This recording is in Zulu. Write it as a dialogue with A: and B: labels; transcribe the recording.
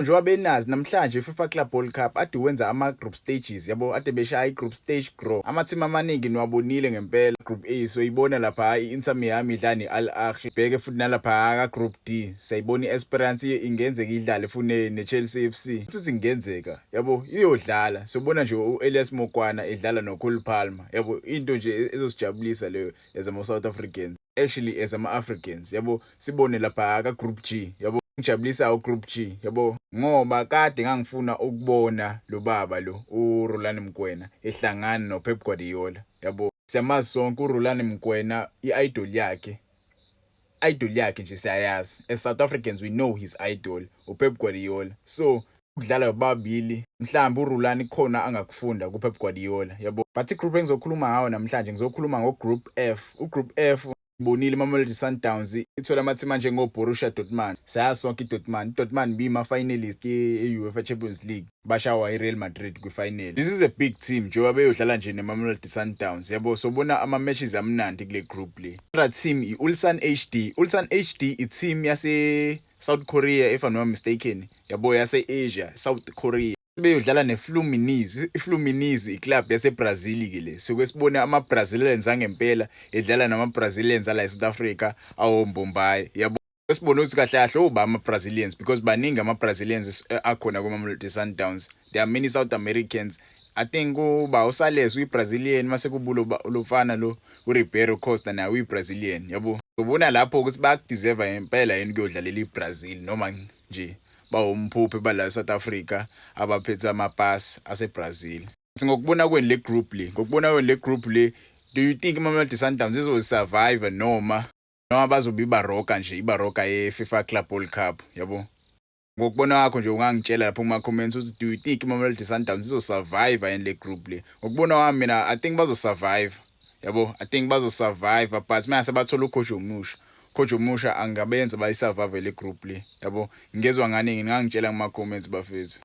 A: Njengoba benazi namhlanje i-FIFA Club World Cup ade wenza ama-group stages, yabo, ade beshaya i-group stage draw. Ama-team amaningi niwabonile ngempela. Group A soyibona lapha i-Inter Miami idlala ne-Al Ahly. Bheke futhi nalapha ka-Group D siyayibona i-Esperance ingenzeka idlale futhi ne-Chelsea FC. Futhi ingenzeka, yabo, iyodlala. Siyobona nje u-Elias Mokwana edlala no-Cole Palmer, yabo, into nje ezosijabulisa leyo as ama-South Africans. Actually as ama-Africans, yabo, sibone lapha ka-Group G, yabo. Ngijabulisa u-Group G, yabo, ngoba kade ngangifuna ukubona lo baba lo uRulani Mokwena ehlangana noPep Guardiola, yabo. Siyamazi sonke uRulani Mokwena, i-idol yakhe, idol yakhe nje siyayazi. As South Africans we know his idol uPep Guardiola. So ukudlala bobabili mhlawumbe uRulani khona angakufunda kuPep Guardiola, yabo. But i-group engizokhuluma ngawo namhlanje, ngizokhuluma ngo-Group F. U-Group F bonile iMamelodi Sundowns ithola ama-team anjengo-Borussia Dortmund. Siyazi sonke i-Dortmund, i-Dortmund biyima-finalist e-UEFA Champions League, bashawa i-Real Madrid kwi-final. This is a big team njengoba beyodlala nje neMamelodi Sundowns, yabo. Sobona ama-matches amnandi kule group le. Another team i-Ulsan HD. Ulsan HD i-team yase South Korea, if I'm not mistaken, yabo, yase Asia, South Korea. Beyodlala neFluminense. IFluminense iclub yaseBrazil ke le. Soke sibone ama-Brazilians angempela edlala nama-Brazilians ala eSouth Africa awombombayi, yabo. Sibone ukuthi kahle kahle oba ama-Brazilians, because baningi ama-Brazilians akhona kuma-Mamelodi Sundowns. There are many South Americans. I think uba uSales uyi-Brazilian, mase kubulo lofana lo uRibeiro Costa naye uyi-Brazilian, yabo. Ubona lapho ukuthi bayakudeserve ngempela yini kuyodlalela iBrazil noma nje bawumphuphe bala South Africa abaphethe amapasi aseBrazil. Ngokubona kwenu le group le, ngokubona kwenu le group le, do you think iMamelodi Sundowns izosurvive noma bazobe iBaroka nje, iBaroka ye-FIFA Club World Cup, yabo? Ngokubona kwakho nje ungangitshela lapho kuma-comments ukuthi do you think iMamelodi Sundowns izosurvive yini le group le? Ngokubona kwami mina, I think bazosurvive, yabo. I think bazosurvive, but mase bathola ucoach omusha, coach omusha angabenza bayisurvive le group le, yabo. Ngezwe ngani, ngingangitshela kuma comments, bafethu.